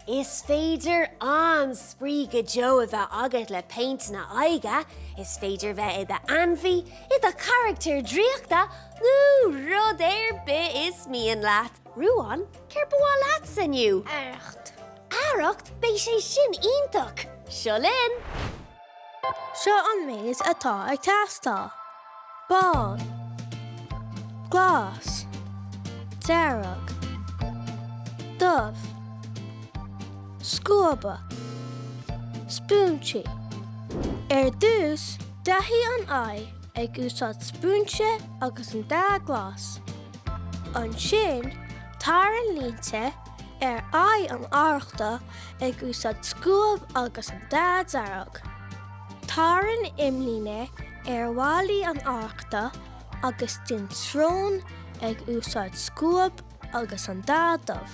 Is féidir an-spraoi go deo a bheith agat le péint na aghaidhe, is féidir bheith i d'ainmhí, i do charachtar draíochta nó rud ar bith is mian leat. Ruán, céard ba mhaith leatsa inniu? Arracht. Arracht? Beidh sé sin iontach! Seo linn! Seo an méid atá ag teastáil, bán, glas, dearg, dubh, scuaba, spúinsí. Ar dtús, dathaigh an aghaidh ag úsáid spúinse agus an dath glas. Ansin, tarraing línte ar aghaidh an arrachta ag úsáid scuab agus an dath dearg. Tarraing imlíne ar mhalaí an arrachta agus déan srón ag úsáid scuab agus an dath dubh.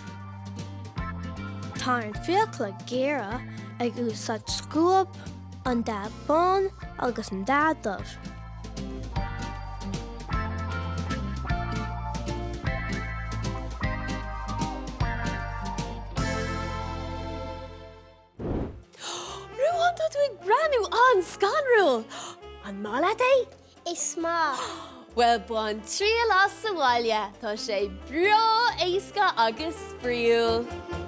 Tarraing fiacla géara ag úsáid scuab, an dath bán agus an dath dubh. Ruán, tá tú ag breathnú an-scanrúil! An maith leat é? Is maith. Bhuel, bain triail as sa bhaile, tá sé breá éasca agus spraíúil!